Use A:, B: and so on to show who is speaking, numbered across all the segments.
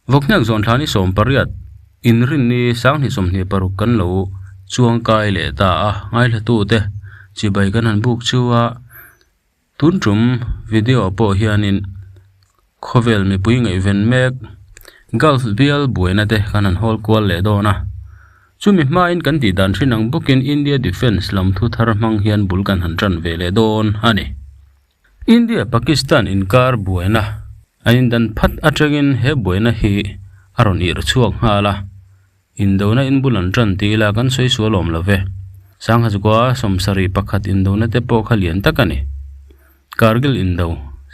A: Vawkhniak zawn thla ni 18 inrinni 2026 kan lo chuangkai leh ta a, ngaihlatute chibai kan han buk chu a, tun tum video ah pawh hianin khawvel mipui ngaihven mek Gulf bial buaina te kan han hawl kual leh dawn a, chumi hmain kan tih dan thin ang bawkin India Defence lam thu thar hmang hian bul kan han tan ve leh dawn a ni. India Pakistan inkar buaina an indan phat atangin he buaina hi a rawn irh chhuak nghal a, indona in bul an tan ti ila kan sawi sual awm lo ve. Sanghazukua 71 indona te pawh kha lian tak a ni. Kargil indo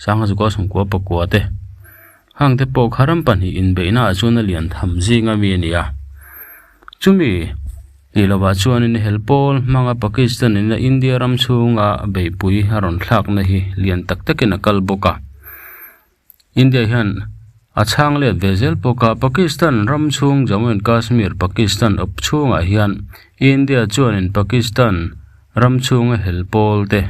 A: Sanghazukua 99 te hang te pawh kha ram pahnih inbeihna ah chuan a lian tham zing ami a ni a. Chumi tih lovah chuanin hel pawl hmanga Pakistan ina India ram chhunga beihpui a rawn thlakna hi lian tak takin a kal bawk a. India hian a chhang let ve zel bawk a, Pakistan ram chhung Jammu and Kashmir Pakistan awp chhungah hian India chuanin Pakistan ram chhunga hel pawl te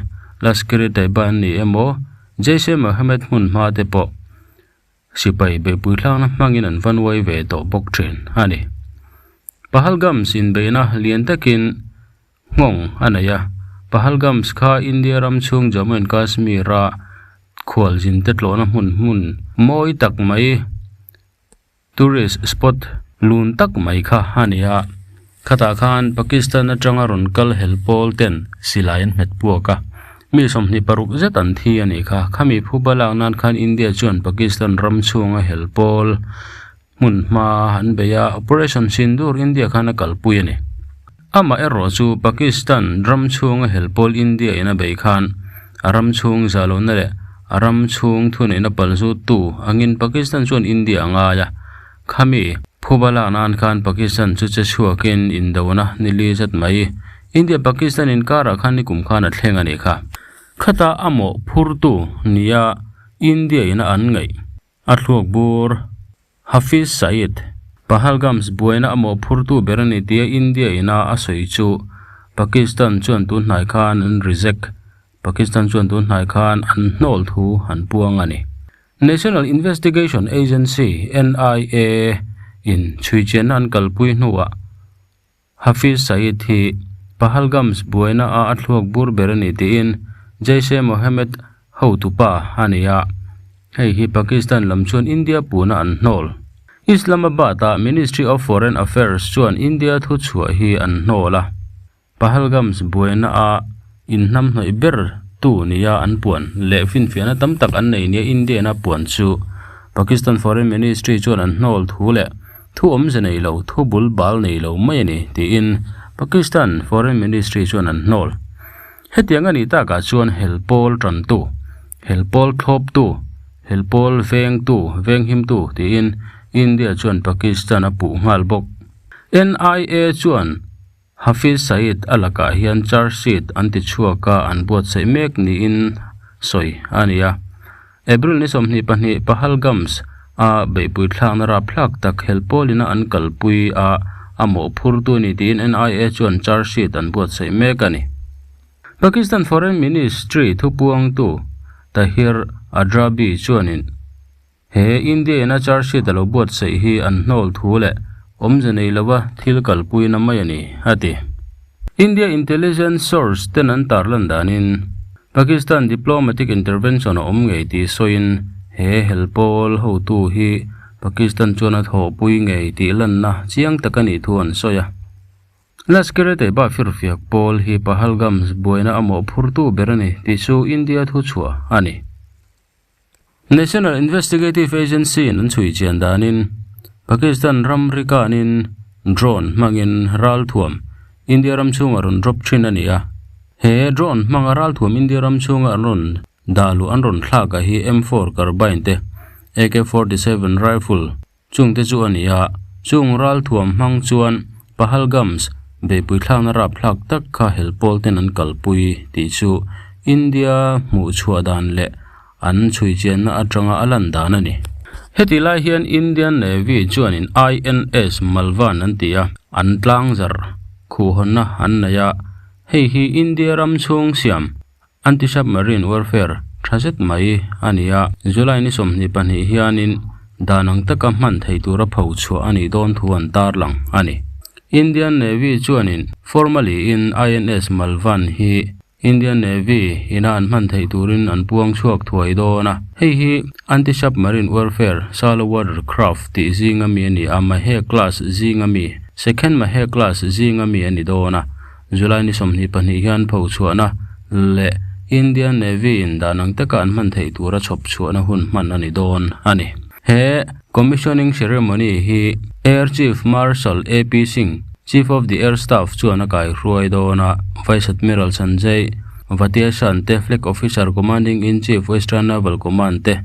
A: Lashkar-e-Taiba an ni emaw Jaish-e-Mohammed hmun hma te pawh Sipai beihpui thlakna hmangin an va nuai ve tawh bawk thin a ni. Pahalgams inbeihna lian takin nghawng a nei a, Pahalgams kha India ram chhung Jammu and Kashmir-a khualzin te tlawhna hmun hmun mawi tak mai, tourist spot lun tak mai kha a ni a. Khatah khan Pakistan atanga rawn kal hel pawl ten silai an hmet puak a, mi 26 zet an thi a nih kha. Khami phuba lak nan khan India chuan Pakistan ram chhunga hel pawl hmun hma an bei a, Operation Sindoor India khan a kalpui a ni. Amah erawh chu Pakistan ram chhunga hel pawl India in a bei khan a ram chhung zahlohna leh a ram chhung thuneihna palzuttu angin Pakistan chuan India a ngai a. Khami phuba lak nan khan Pakistan chu che chhuakin indona ni li zet mai. India Pakistan inkarah khan nikum khan a thleng a nih kha. Khata a mawh phurtu nia India ina an ngaih a thluak bur Hafiz Saeed, Pahalgams buaina a mawh phurtu ber a ni tia India ina a sawi chu Pakistan chuan tun hnai khan an reject, Pakistan chuan tun hnai khan an hnawl thu an puang a ni. National Investigation Agency, NIA, in chhuichianna an kalpui hnuah Hafiz Saeed hi Pahalgams buaina a a thluak bur ber a ni tiin Jaish-e-Mohammed hotupa a ni a, hei hi Pakistan lam chuan India puna an hnawl. Islamabad-a Ministry of Foreign Affairs chuan India thuchhuah hi an hnawl a. Pahalgams buaina a inhnamhnawih ber tu nia an puan leh finfiahna tam tak an nei nia India-in a puan chu Pakistan Foreign Ministry chuan an hnawl thu leh thu awmze nei lo, thu bul bal nei lo mai a ni tiin Pakistan Foreign Ministry chuan an hnawl. Hetiang a nih takah chuan hel pawl tantu, hel pawl thlawptu, hel pawl vengtu, venghimtu tiin India chuan Pakistan a puh nghal bawk. NIA chuan Hafiz Saeed a lakah hian charge sheet an ti chhuak a, an buatsaih mek niin sawi a ni a. April ni 22 Pahalgams a beihpui thlakna rapthlak tak hel pawlina an kalpui a, a mawhphurtu a ni tiin NIA chuan charge sheet an buatsaih mek a ni. Pakistan Foreign Ministry thupuangtu Tahir Adrabi chuanin, He India ina charge sheet a lo buatsaih hi an hnawl thu leh awmze nei lova thil kalpuina mai a ni, a ti. India intelligence source ten an tarlan danin Pakistan diplomatic intervention a awm ngei tih sawiin he hel pawl hotu hi Pakistan chuan a thawhpui ngei tih lanna chiang tak a nih thu an sawi a. Lashkar-e-Taiba firfiak pawl hi Pahalgam buaina a mawhphurtu ber a ni tih chu India thuchhuah a ni. National Investigative Agency in an chhui chian danin Pakistan ram ri kanin drone hmangin ralthuam India ram chhunga rawn drop thin a ni a. He drone hmanga ralthuam India ram chhunga an rawn dah luh an rawn thlak a hi M4 carbine te, AK-47 rifle chungte chu a ni a. Chung ralthuam hmang chuan Pahalgams beihpui thlakna rapthlak tak kha hel pawl ten an kalpui tih chu India hmuh chhuah dan leh an chhui chianna atanga a lan dan a ni. Heti lai hian Indian Navy chuanin INS Malvan an ti a, an tlangzar khuhhawnna an nei a, hei hi India ram chhung siam Anti-submarine warfare tha zet mai a ni a. July ni 22 hianin Dan ang taka hman thei tura pho chhuah a nih dawn thu an tarlang a ni. Indian Navy chuanin formally in INS Malvan hi Indian Navy ina an hman theih turin an puang chhuak thuai dawn a. Hei hi Anti-Submarine Warfare Shallow Water Craft tih zinga mi a ni a, Mahe class zinga mi, Second Mahe class zinga mi a ni dawn a. July ni 22 hian pho chhuahna leh Indian Navy in dan ang taka an hman theih tura chhawp chhuahna hun hman a ni dawn a ni. He Commissioning Ceremony hi Air Chief Marshal AP Singh, Chief of the Air Staff chuan a kaihruai dawn a, Vice Admiral Sanjay Vatyashan te Flag Officer Commanding in Chief Western Naval Command te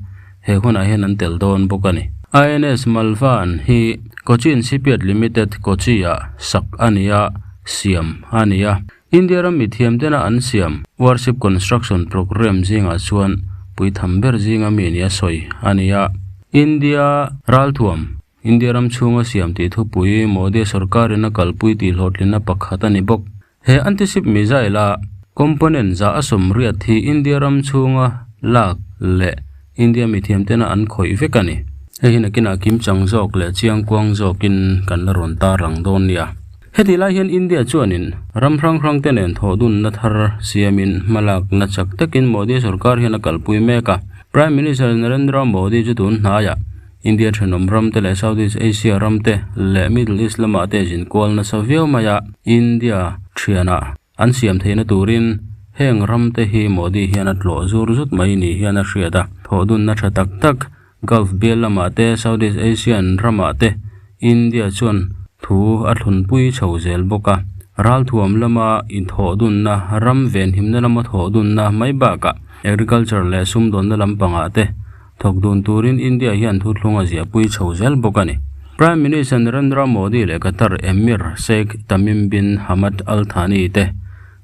A: he hunah hian an tel dawn bawk a ni. INS Malvan hi Cochin Shipyard Limited, Kochi-ah sak a ni a, siam a ni a. India ram mithiam tena an siam Warship Construction Programme zingah chuan puitham ber zinga mi nia sawi a ni a. India ralthuam, India ram chhunga siam tih thupui Modi sorkarin a kalpui tih hlawhtlinna pakhat a ni bawk. He anti-ship missile-a component za a sawmriat hi India ram chhunga lak leh India mithiam tena an khawih vek a ni. Hei hi nakinah kimchang zawk leh chiangkuang zawkin kan la rawn tarlang dawn nia. Heti lai hian India chuanin ram hrang hrang te nen thawhdunna thar siamin hmalakna chak takin Modi sorkar hian a kalpui mek a. Prime Minister Narendra Modi chu tun hnaiah India thenawm ram te leh Southeast Asia ram te leh Middle East lamah te zin kual nasa viau mai a, India thianah an siam theihna turin heng ram te hi Modi hian a tlawh zur zut mai ni hian a hriat a. Thawhdunna tha tak tak Gulf bial lamah te Southeast Asian ramah te India chuan thu a thlunpui chho zel bawk a. Ralthuam lama inthawhdunna, ram venhimna lama thawhdunna mai bakah agriculture leh sumdawnna lampangah te Thawk dun turin India hian thuthlung a ziahpui chho zel bawk a ni. Prime Minister Narendra Modi leh Qatar Emir Sheikh Tamim bin Hamad Al Thani te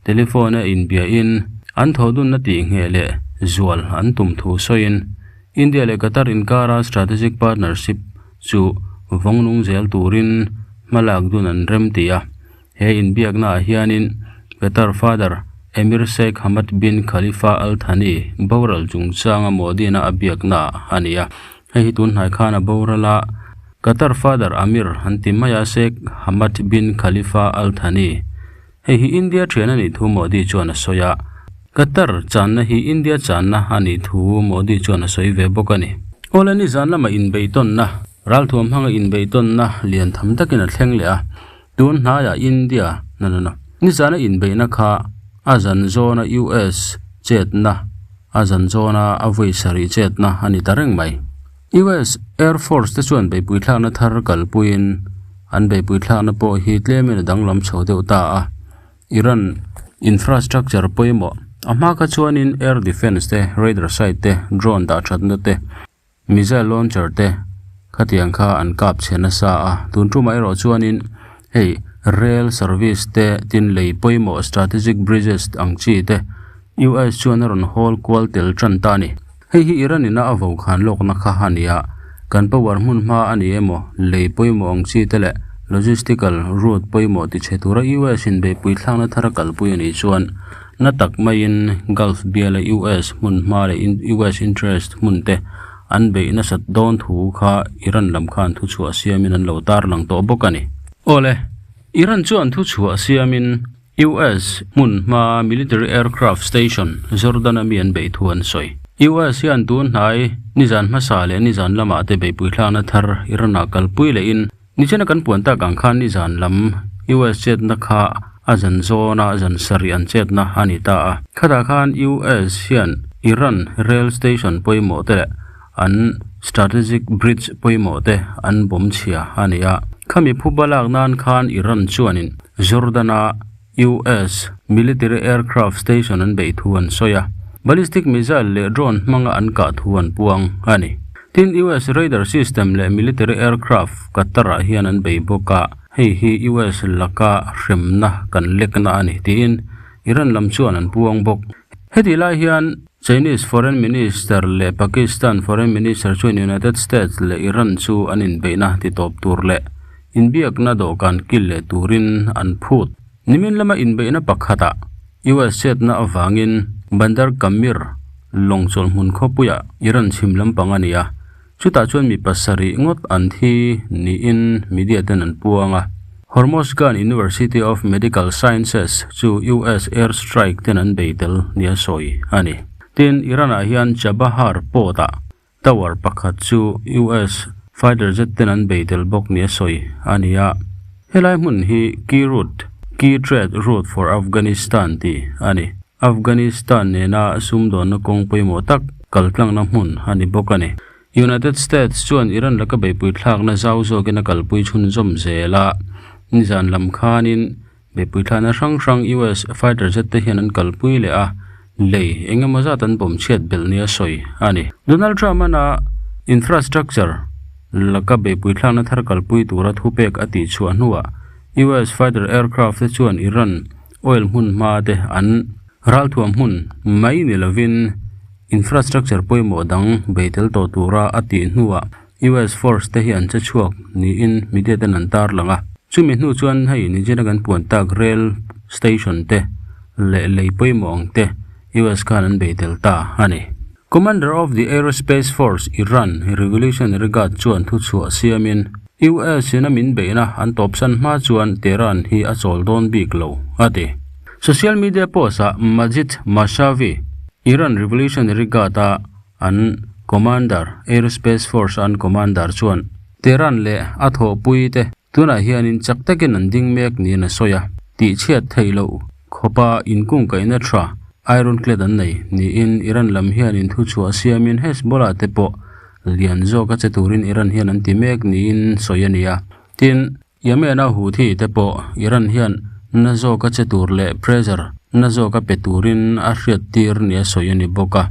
A: telephone a inbiahin an thawhdunna tihngheh leh zual an tum thu sawiin India leh Qatar inkara strategic partnership chu vawngnung zel turin hmalak dun an remti a. He inbiaknaah hianin Qatar Father Emir Sheikh Hamad bin Khalifa Al Thani boral chungchanga Modi-na a biakna a ni a. Hei hi tun hnai khan a boral a, Qatar Father Amir an ti mai a, Sheikh Hamad bin Khalifa Al Thani. Hei hi India thian a nih thu Modi chuan a sawi a. Qatar channa hi India channa a nih thu Modi chuan a sawi ve bawk a ni. Awle nizan lama inbeihtawnna, ralthuam hmanga inbeihtawnna lian tham takin a thleng leh a. Tun hnaiah India, no no no, nizana inbeihna kha a zan zawna US chetna, a zan zawna a vawi sarih chetna a ni ta reng mai. US Air Force te chuan beihpui thlakna thar kalpuiin an beihpui thlakna pawh hi tlemin a danglam chho deuh ta a. Iran infrastructure pawimawh a hma kha chuanin air defence te, radar site te, drone dah thatna te, Missile launcher te khatiang kha an kap chhe nasa a, tun tumah erawh chuanin hei rail service te tin lei pawimawh strategic bridges ang chi te US chuan a rawn hawl kual tel tan ta a ni. Hei hi Iran ina a vo khan lawkna kha a ni a, kan power hmun hma a ni emaw lei pawimawh ang chi te leh logistical route pawimawh ti chhe tura US in beihpui thlakna thar a kalpui a nih chuan Na tak maiin Gulf biala US hmun hma leh US interest hmun te an beih nasat dawn thu kha Iran lam khan thuchhuah siamin an lo tarlang tawh bawk a ni. Awle, Iran chuan thuchhuah siamin US hmun hma military aircraft station Jordan a mi an beih thu an sawi. US hian tun hnai nizan hmasa leh nizan lamah te beihpui thlakna thar Iran-ah kalpui lehin Nichina kan puan tak ang khan nizan lam US chetna kha a zan zawna zan sarih an chetna a ni ta a. Khatah khan US hian Iran rail station pawimawh te leh an strategic bridge pawimawh te an bawm chhia a ni a. Khami phuba lak nan khan Iran chuanin Jordan-a US military aircraft station an beih thu an sawi a, ballistic missile leh drone hmanga an kah thu an puang a ni. Tin, US radar system leh military aircraft Qatar-ah hian an bei bawk a, hei hi US laka hremna kan lekna a ni tiin Iran lam chuan an puang bawk. Hetih lai hian Chinese Foreign Minister leh Pakistan Foreign Minister chuan United States leh Iran chu an inbeihna titawp tur leh Inbiakna dawhkan kil leh turin an phut. Nimin lama inbeihna pakhatah US chetna avangin Bandar Kamir lawng chawlhhmun khawpuiah Iran chhim lampang a ni a. Chutah chuan mi pasarih ngawt an thi niin media ten an puang a. Hormozgan University of Medical Sciences chu US air strike ten an bei tel nia sawi a ni. Tin, Iran-ah hian Chabahar port-ah tower pakhat chu US fighter jet ten an bei tel bawk nia sawi a ni a. Helai hmun hi key route, key trade route for Afghanistan tih a ni. Afghanistan nena sumdawnna kawng pawimawh tak kaltlangna hmun a ni bawk a ni. United States chuan Iran laka beihpui thlakna zau zawkin a kalpui chhunzawm zel a, nizan lam khanin beihpui thlakna hrang hrang US fighter jet te hian an kalpui leh a, lei eng emaw zat an bawm chhiat belh nia sawi a ni. Donald Trump-ana infrastructure laka beihpui thlakna thar kalpui tura thupek a tihchhuah hnuah US fighter aircraft te chuan Iran oil hmun hma te an ralthuam hmun mai ni lovin infrastructure pawimawh dang bei tel tawh tura a tih hnuah US force te hi an che chhuak niin media ten an tarlang a. Chumi hnu chuan hei nichina kan puan tak rail station te leh lei pawimawh ang te US khan an bei tel ta a ni. Commander of the Aerospace Force Iran Revolutionary Guard chuan thuchhuah siamin US in a min beihna an tawpsan hma chuan Tehran hi a chawl dawn bik lo, a ti. Social media post-ah Majid Mousavi, Iran Revolutionary Guard-a an commander, Aerospace Force-a an commander chuan Tehran leh a thawhpuite tunah hianin chak takin an ding mek niin a sawi a, tihchhiat theih loh khawpa inkungkaihna tha ironclad an nei niin Iran lam hianin thuchhuah siamin Hezbollah te pawh lian zawka che turin Iran hian an ti mek niin sawi a ni a. Tin, Yemen-a Houthi te pawh Iran hian na zawka che tur leh pressure na zawka pe turin a hriattir nia sawi a ni bawk a.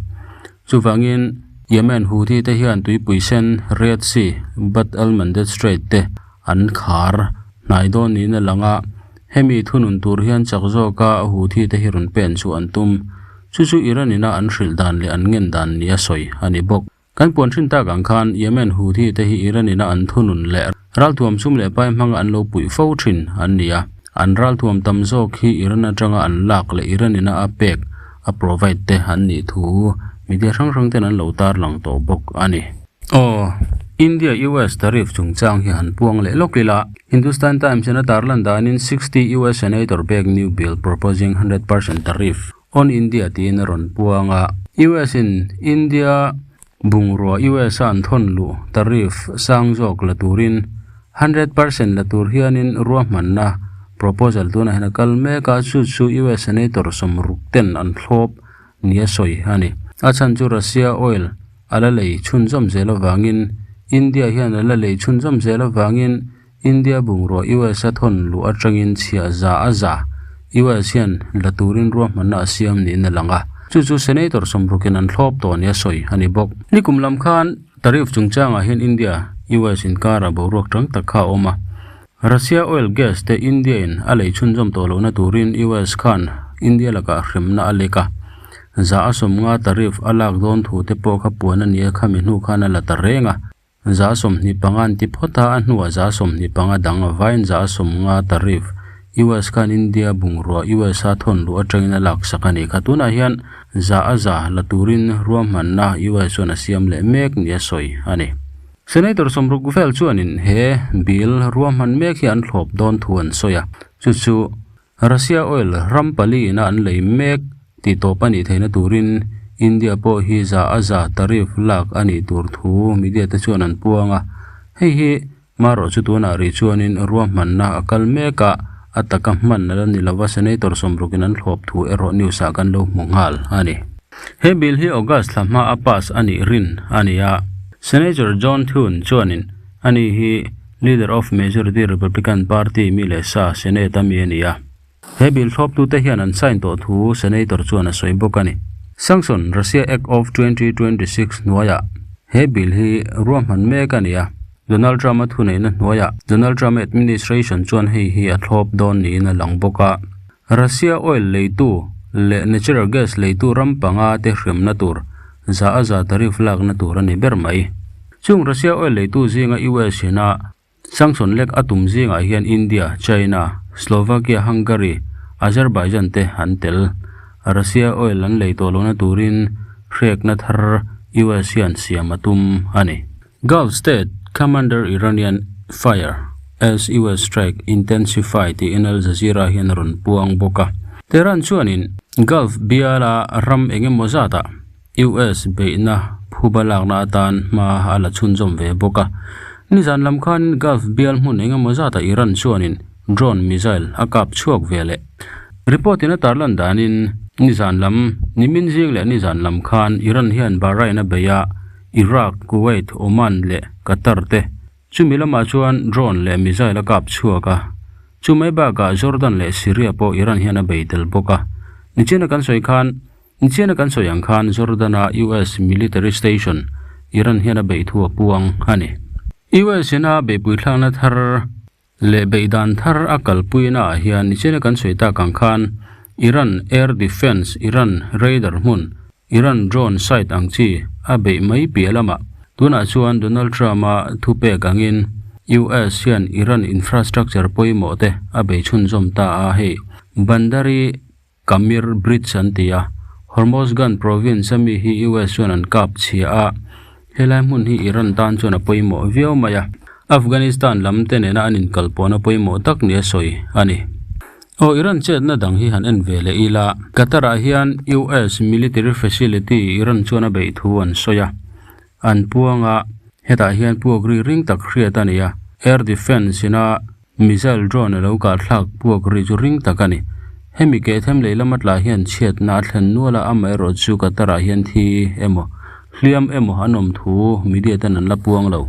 A: Chuvangin, Yemen Houthi te hian tuipui sen, Red Sea, Bab el-Mandeb Strait te an khar hnai dawn niin a lang a, hemi thunun tur hian chak zawka Houthi te hi rawn pen chu an tum. Chu chu Iran ina an hrilh dan leh an ngen dan nia sawi a ni bawk. Kan puan thin tak ang khan Yemen Houthi te hi Iran ina an thunun leh ralthuam sum leh pai hmanga an lo puih fo thin an ni a. An ralthuam tam zawk hi Iran atanga an lak leh Iran ina a pek, a provide te an nih thu media hrang hrang ten an lo tarlang tawh bawk a ni. Aw, India US tariff chungchang hi han puang leh lawk ila, Hindustan Times in a tarlan danin 60 US senator back new bill proposing 100% tariff on India tiin a rawn puang a. US in India bungrua US a an thawn luh tariff sang zawk la turin 100% la tur hianin ruahmanna proposal tunah hian a kal mek a, chu chu US senator sawmruk ten an thlawp nia sawi a ni. A chhan chu Russia oil a la lei chhunzawm zel avangin India hian a la lei chhunzawm zel avangin India bungrua US a thawn luh atangin chhiah za a za US hian la turin ruahmanna a siam niin a lang a. Chu chu Senator sawmrukin an thlawp tawh nia sawi a ni bawk. Nikum lam khan tariff chungchangah hian India US inkara boruak tang tak kha a awm a. Russia oil gas te India in a lei chhunzawm tawh lohna turin US khan India lakah hremna a lek a, za a sawmnga tariff a lak dawn thu te pawh kha puan a ni a, khami hnu khan a la ta reng a. 25 an ti phawt a, a hnuah 25 dang a vaiin 50 tariff US khan India bungrua US a thawn luh atangin a laksak a ni kha. Tunah hian za a za la turin ruahmanna US chuan a siam leh mek nia sawi a ni. Senator sawmruk vel chuanin he bill ruahman mek hi an thlawp dawn thu an sawi a, chu chu Russia oil ram pali ina an lei mek tih tawp a nih theihna turin India pawh hi za a za tariff lak a nih tur thu media te chuan an puang a, hei hi marawh chu tunah rih chuanin ruahmanna a kal mek a, a taka hman a la ni lova Senator sawmrukin an thlawp thu erawh news ah kan lo hmu nghal a ni. He bill hi August thla hma a pass a nih rin a ni a. Senator John Thune chuanin ani hi Leader of Majority Republican Party mi leh sa Senate a mi a ni a. He bill thlawptute hian an sign tawh thu Senator chuan a sawi bawk a ni. Sanction Russia Act of 2026 hnuaiah he bill hi ruahman mek a ni a. Donald Trump-a thuneihna hnuaiah Donald Trump administration chuan hei hi a thlawp dawn niin a lang bawk a. Russia oil leitu leh natural gas leitu ram panga te hremna tur za a za tariff lakna tur a ni ber mai. Chung Russia oil leitu zinga US ina sanction lek a tum zingah hian India, China, Slovakia, Hungary, Azerbaijan te an tel. Russia oil an lei tawh lohna turin hrekna thar US hian siam a tum a ni. Gulf state come under Iranian fire as US strike intensify tiin Al Jazeera hian a rawn puang bawk a. Tehran chuanin Gulf biala ram eng emaw zatah US beihna phuba lakna atan hma a la chhunzawm ve bawk a. Nizan lam khanin Gulf bial hmun eng emaw zatah Iran chuanin drone missile a kap chhuak ve leh. Report in a tarlan danin nizan lam nimin zing leh nizan lam khan Iran hian Bahrain a bei a, Iraq, Kuwait, Oman leh Qatar te chumi lamah chuan drone leh missile a kap chhuak a. Chu mai bakah Jordan leh Syria pawh Iran hian a bei tel bawk a. Nichina kan sawi khan Nichina kan sawi ang khan Jordan-a US military station Iran hian a beih thu a puang a ni. US ina beihpui thlakna thar Leh beihdan thar a kalpuina ah hian nichina kan sawi tak ang khan Iran air defence, Iran radar hmun, Iran drone site ang chi a beih mai piah lamah tunah chuan Donald Trump-a thupek angin US hian Iran infrastructure pawimawh te a bei chhunzawm ta a, hei Bandari Kamir Bridge an ti a, Hormozgan province a mi hi US chuan an kap chhia a, helai hmun hi Iran tan chuan a pawimawh viau mai a, Afghanistan lam te nena an inkalpawhna pawimawh tak nia sawi a ni. Aw Iran chetna dang hi han en ve leh ila, Qatar ah hian US military facility Iran chuan a beih thu an sawi a, an puang a, hetah hian puak ri ring tak hriat a ni a, air defence ina Missile drone a lo kah thlak puak ri chu ring tak a ni. Hemi kehthem lehlam a tlah hian chhiatna a thlen nual a, amaherawh chu Qatar ah hian thi emaw, hliam emaw an awm thu media ten an la puang lo.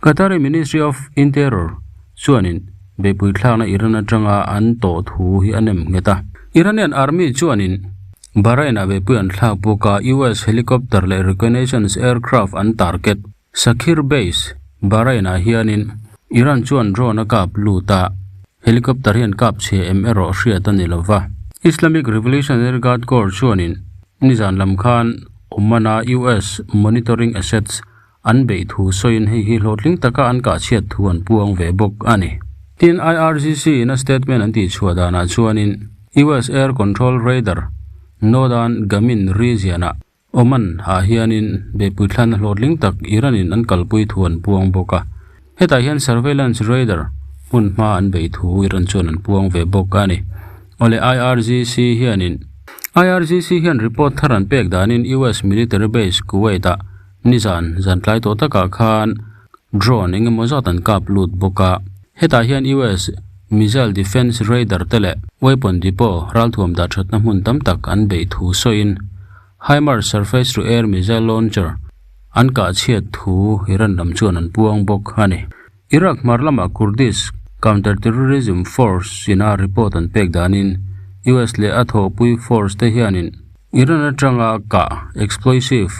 A: Qatari Ministry of Interior chuanin beihpui thlakna Iran atanga an tawh thu hi a nem nghet a. Iranian Army chuanin Bahrain ah beihpui an thlak bawk a, US helicopter leh reconnaissance aircraft an target. Sakhir Base, Bahrain-ah hianin Iran chuan drone a kap lut a, helicopter hian kap chhe em erawh hriat a ni lo va. Islamic Revolutionary Guard Corps chuanin nizan lam khan Oman-a US monitoring assets an beih thu sawiin hei hi hlawhtling taka an kah chhiat thu an puang ve bawk a ni. Tin, IRGC-in a statement an tihchhuah danah chuanin US Air Control Radar Northern Gamin region-ah Oman ah hianin beihpui thlanna hlawhtling tak Iran in an kalpui thu an puang bawk a. Hetah hian surveillance radar hmun hma an beih thu Iran chuan an puang ve bawk a ni. Awle IRGC hianin IRGC hian report thar an pek danin US military base Kuwait ah nizan zan tlai tawh takah khan drone eng emaw zat an kap lut bawk a. Hetah hian US missile defence radar te leh weapon depot ralthuam dah thatna hmun tam tak an beih thu sawiin HIMARS surface-to-air missile launcher an kah chhiat thu Iran lam chuan an puang bawk a ni. Iraq hmar lamah Kurdish counter-terrorism force ina report an pek danin US leh a thawhpui force te hianin Iran atanga kah explosive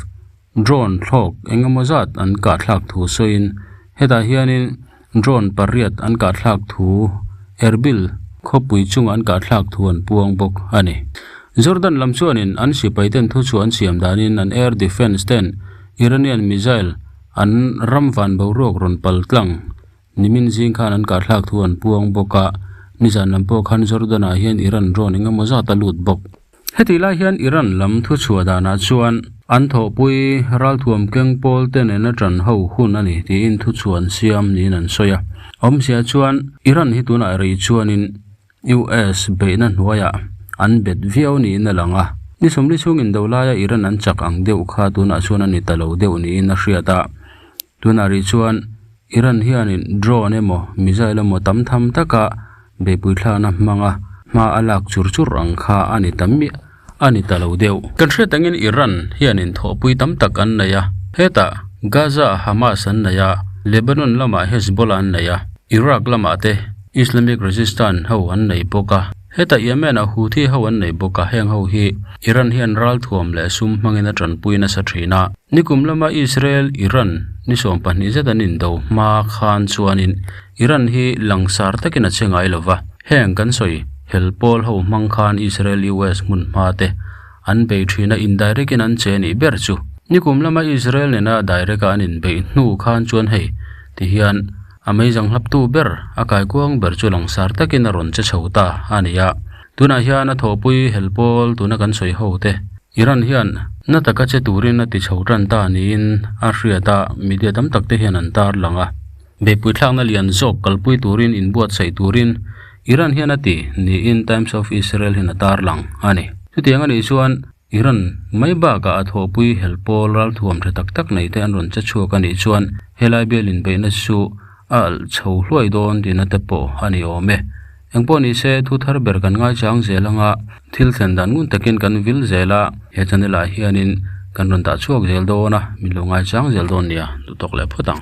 A: Drone thlawk eng emaw zat an kah thlak thu sawiin hetah hianin drone pariat an kah thlak thu Erbil khawpui chunga an kah thlak thu an puang bawk a ni. Jordan lam chuanin an sipai ten thu chu an siam danin an air defence ten Iranian missile an ram van boruak rawn pal tlang Nimin zing khan an kah thlak thu an puang bawk a, nizan lam pawh khan Jordan-ah hian Iran drone eng emaw zat a lut bawk. Hetih lai hian Iran lam thuchhuah danah chuan an thawhpui ralthuam keng pawl te nena ṭan ho hun a ni tiin thuchhuah an siam niin an sawi a. Awmzia chuan Iran hi tunah rei chuanin US beihna hnuaiah an bet viau niin a lang a, ni sawmli chhung indo laia Iran an chak ang deuh kha tunah chuan a ni ta lo deuh niin a hriat a. Tunah rih chuan Iran hianin drone emaw missile emaw tam tham taka beihpui thlakna hmanga hma a lak chur chur ang kha a ni ta miah a ni ta lo deuh. Kan hriat angin Iran hianin thawhpui tam tak an nei a, hetah Gaza-ah Hamas an nei a, Lebanon lamah Hezbollah an nei a, Iraq lamah te Islamic Resistance ho an nei bawk a, hetah Yemen-ah Houthi ho an nei bawk a, heng ho hi Iran hian ralthuam leh sum hmangin a tanpui nasa thin a. Nikum lama Israel, Iran ni 12 zet an indo hma khan chuanin Iran hi langsar takin a che ngai lo va, heng kan sawi hel pawl ho hmang khan Israel US hmun hma te an bei thin a indirect in an che nih ber chu. Nikum lama Israel nena direct a an inbeih hnu khan chuan hei ti hian a meizang hlaptu ber a kaikuang ber chu langsar takin a rawn che chho ta a ni a. Tunah hian a thawhpui hel pawl tuna kan sawi ho te Iran hian. Na taka che turin a ti chho tan ta niin a hriat a, media tam tak te hian an tarlang a. Beihpui thlakna lian zawk kalpui turin inbuatsaih turin Iran hian a ti niin Times of Israel hian a tarlang a ni. Chutiang a nih chuan Iran mai bakah a thawhpui hel pawl ralthuam tha tak tak nei te an rawn che chhuak a nih chuan helai bial inbeihna chu a alh chho hluai dawn tihna te pawh a ni awm e. Engpawh ni se, thu thar ber kan ngaichang zel anga thil thlen dan ngun takin kan vil zel a, he channel ah hianin kan rawn dah chhuak zel dawn a, min lo ngaichang zel dawn nia, duhtawk leh phawt ang.